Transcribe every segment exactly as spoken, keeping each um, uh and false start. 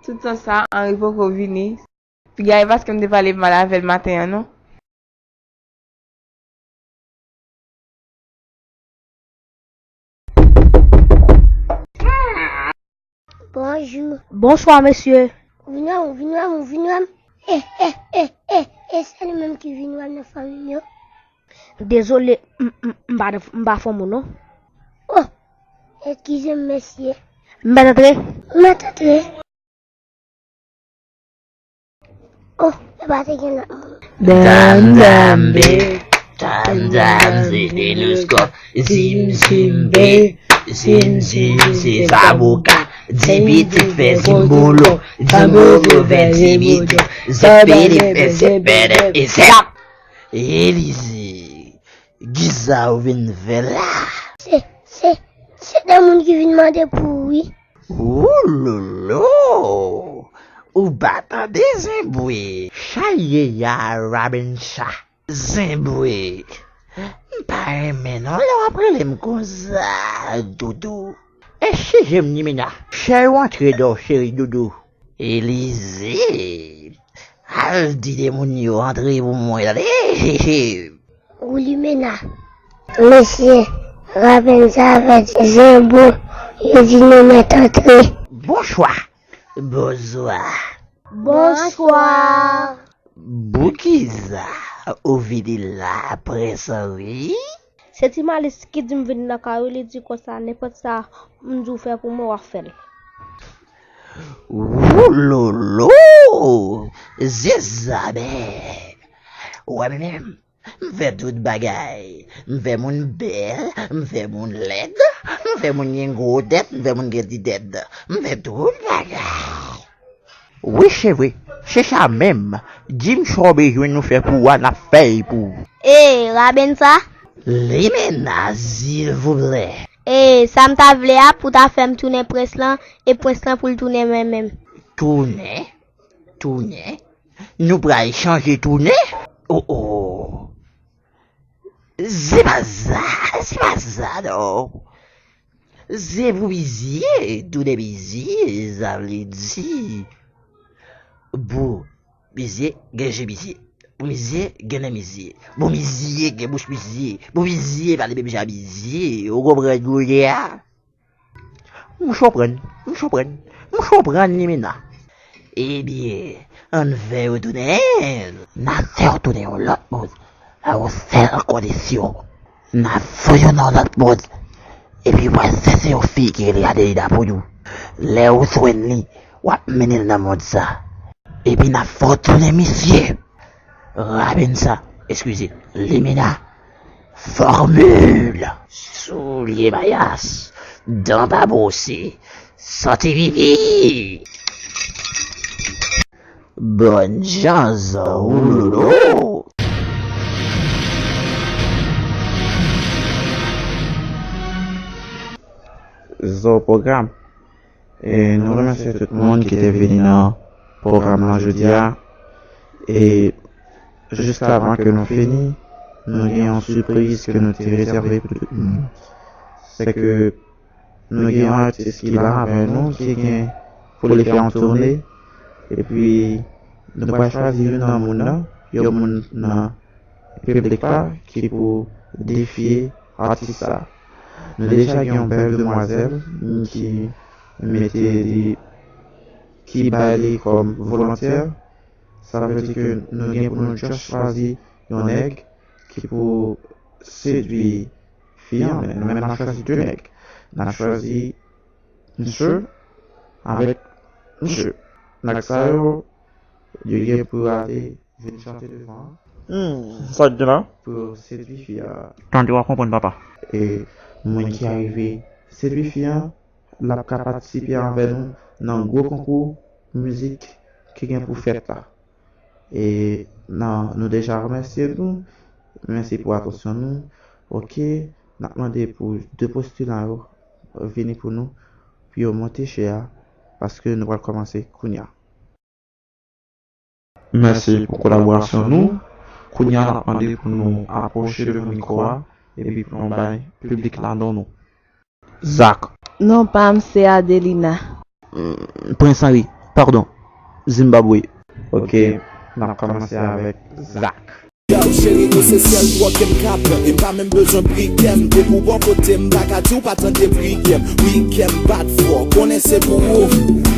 Tout tan sa, Henri poko vini. Piga e paske m te pale mal avè l maten an, non. Bonjou. Bonswa, mesye. Vin wè m, vin wè m, vin wè m. Eh, eh, eh, eh, eh, se li menm ki vin wè m nan fanmi m yo. Dezole, m, m, m pa, m pa fanm ou non. Oh, eskize m, mesye. M mèt antre? Mèt antre. Oh, e pa te gen lòt moun. Dam, dam, be. Dam, dam, se Denusko. Zim, zim, be. Zim, zim, se Zaboka. Dibitit fè zimbolo. Zimbolo fè dibitit. Zepele fè zepele. E zap! Elize, kisa ou vin fè la? Se, se, se de moun ki vin mande pou ou, wi. Woulolo! Ou pa tande zenbwe? Chay ye ya, Rabencha. Zenbwe. M pa renmen non lè w ap rele m konsa, doudou. Eseye m, Nimena. Chè w antre dò, cheri doudou. Elize, al di de moun yo antre pou mwen, tande? Ou Limena. Mesye, Rabencha avèk Zenbo, yo di nou mèt antre. Bonswa. Bonswa. Bonswa. Boukiza, ou vini la apre sa, wi? Se Ti Malis ki di m vin nan kay ou, li di konsa, nenpòt sa m di w fè pou mwen, w ap fè l. Woulolo! Zezabè! Wè menm, m fè tout bagay. M fè moun bèl, m fè moun lèd, m fè moun gen gwo tèt, m fè moun gen ti tèt. M fè tout bagay. Wi, se vre. Se sa menm. Di m sa w bezwen nou fè pou ou a, n ap fè l pou ou. E, Rabencha? Limena, silvouplè. E, sa m ta vle a, pou ta fè m tounen prens lan, e prens lan pou l tounen mwen menm. Tounen? Tounen? Nou pral chanje tounen? O, o. Se pa sa, se pa sa, non. Se pou bizye, tounen bizye, sa vle di. Pou bizye, gen je bizye. Pou bizye, gen nen bizye. Pou bizye, gen bouch bizye. Pou bizye, pale menm jan bizye. Ou konprann kounye a? M konprann, m konprann, m konprann, Limena. Ebyen, ann fè yo tounen. N a fè yo tounen yon lòt moun, a yon sèl kondisyon. N a voye yo nan yon lòt moun. Epi w pral chèche yon fi ki rele Adelina pou nou. Lè ou jwenn li, w ap mennen l nan mond sa. Epi n ap fè w tounen misye. Rabencha, eskize, Limena. Fòmil, soulye mayas, dan pa bwose, santi pipi. Bòn chans, woulolo. Zo pwogram. E nou remèsye tout moun ki te vini nan pwogram lan jodi a. E jis avan ke nou fini, nou gen yon sipriz ke nou te rezève pou tout moun. Se ke nou gen yon atis ki la avè nou, ki gen pou li fè yon toune. Epi, nou pral chwazi youn nan moun nan, yon moun nan piblik la ki pou defye atis sa. Nou deja gen yon bèl demwazèl ki mete li, ki bay li kòm volontè. Sa vle di ke nou gen pou nou just chwazi yon nèg ki pou sedui fi an, men nou menm n a chwazi de nèg. N a chwazi misye avèk misye. Nèg sa yo, yo gen pou rale vin chante devan an. Hmm, sa k gen la? Pou yo sedui fi a. Tande w ap konprann, papa. E moun ki arive sedui fi a, l ap ka patisipe avè nou nan gwo konkou mizik ki gen pou fèt la. E nan, nou deja remèsye nou. Mèsi pou atansyon nou. Oke, n ap mande pou de postilan yo vini pou nou, pou yo monte chè a, paske nou pral kòmanse kounye a. Mèsi pou kolaborasyon nou. Kounye a, n ap mande pou nou apwoche devan mikwo a, epi pou nou bay piblik la non nou. Zak. Non pa m se Adelina. Mm, Prens Henri. Pardon, Zimbabwe. Ok, n ap kòmanse avèk Zak. Yo, cheri, ou se sèl dwòg ke m ka pran, e m pa menm bezwen briken. Depi w bò kote m, m pa ka di w pa tande briken. Wi, kè m bat fò, konnen se pou ou.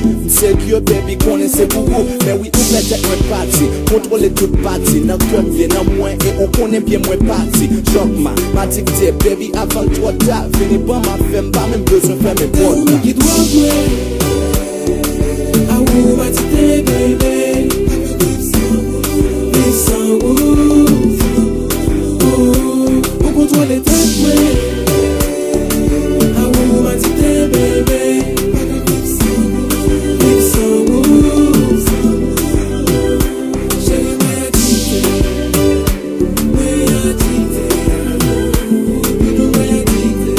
M serye, baby, konnen se pou ou. Men wi, ou fè tèt mwen pati, kontwole tout pati. Nan kè m ye, nan mwen, e ou konnen byen mwen pati. Chòk ma, m adikte, baby, avan l twò ta. Vini ban m afè m, pa menm bezwen fèmen pòt la. Ki dwòg mwen? A ou m adikte, baby. Viv san ou. Ou kontwole tèt mwen. A ou m adikte, baby. Viv san ou. Cheri mwen adikte. Mwen adikte. Doudou mwen adikte.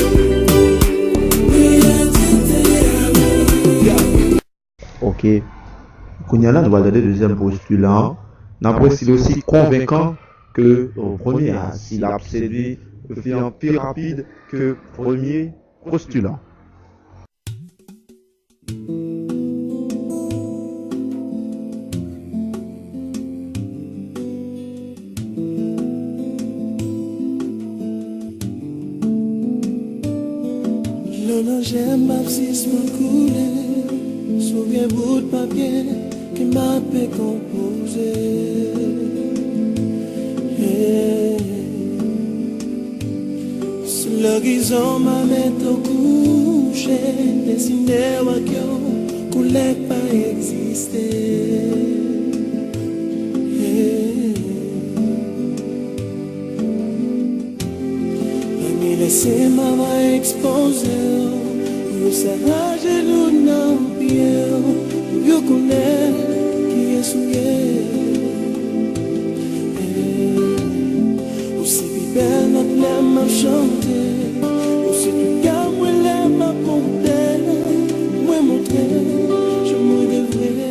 Mwen adikte. Yeah. Ok. Kounye a la, nou pral tande dezyèm postilan an. N ap wè si l osi konvenkan ke, euh, premye a, si l ap sedui fi an pi rapid ke premye postilan. Dlo nan je m p ap sispann koule. Si w gen bout papye ke m ape konpoze. Hey. Sou lògizon m a mete w kouche, desine w ak yon koulè k pa egziste. Hey. Mami, lese m ava ekspoze w. Pou yo sere jenou nan pye w. Pou yo konnen kiyès ou ye. Ou se pi bèl nòt lè m ap chante. Ou se tout kè mwen lè m ap konte. Mwen montre jan mwen devre.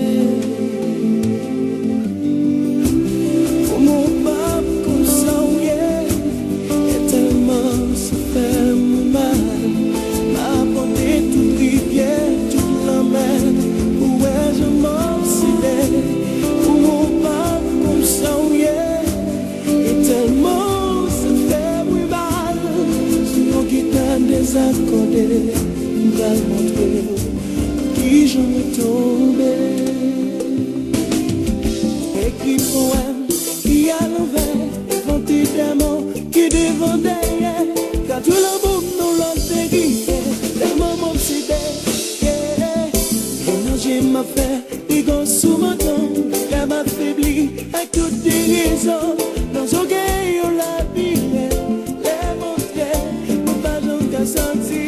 Kòman w p ap konn sa w ye? E tèlman sa fè mwen mal. M ap monte tout rivyè, tout lanmè, pou w wè jan m obsede. Kòman w p ap konn sa w ye? E tèlman sa fè mwen mal. Sou yon gita dezakòde, m pral montre w kijan mwen tonbe. Ekri powèm ki alanvè, envante dèmon ki devan dèyè, ka tou lanmou m nan lòt verite, tèlman m obsede, yeah. Menm nan je m ap fè, pigo sou manto m, lè m ap febli, ak tout derizon, nan zòrèy yo labiren, lè m antre, mwen pa janm ka santi